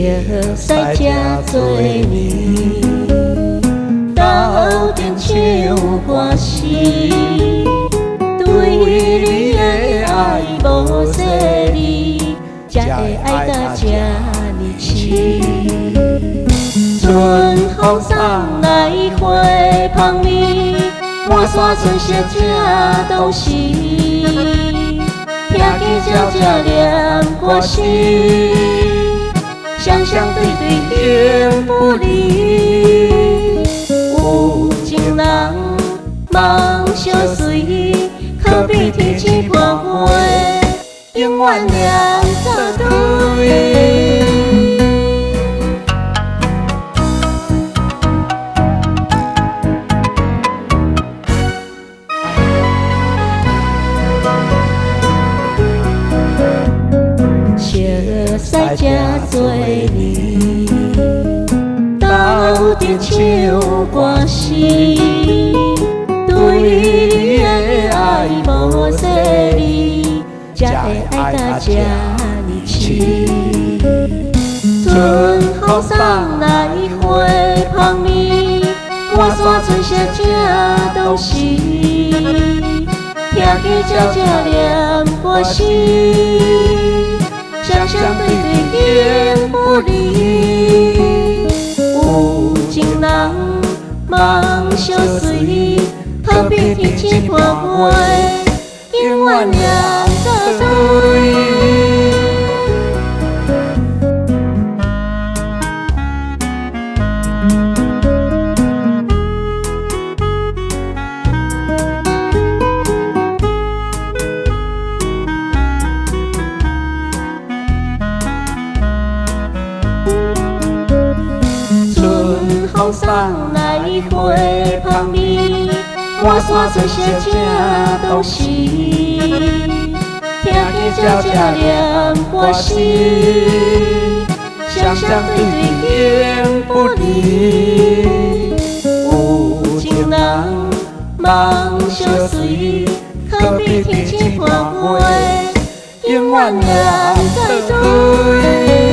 熟似這多年，鬥陣唱歌詩，對你的愛無細膩，才會愛甲這呢癡。春風送來花香味，滿山春色正當時。聽見聲聲念歌詩，雙雙對對永不離。有情人夢相隨，可比天星伴月，永遠兩做對。熟似這多年，鬥陣唱歌詩，對你的愛無細膩，才會愛甲這呢癡。春風送來花香味，滿山春色正當時。聽見聲聲念歌詩，雙雙對對永不離。有情人夢相隨，可比天星伴月，永遠兩做對。春風送來花香味，滿山春色正當時。聽見聲聲念歌詩，雙雙對對永不離。有情人夢相隨，可比天星伴月，永遠兩做對。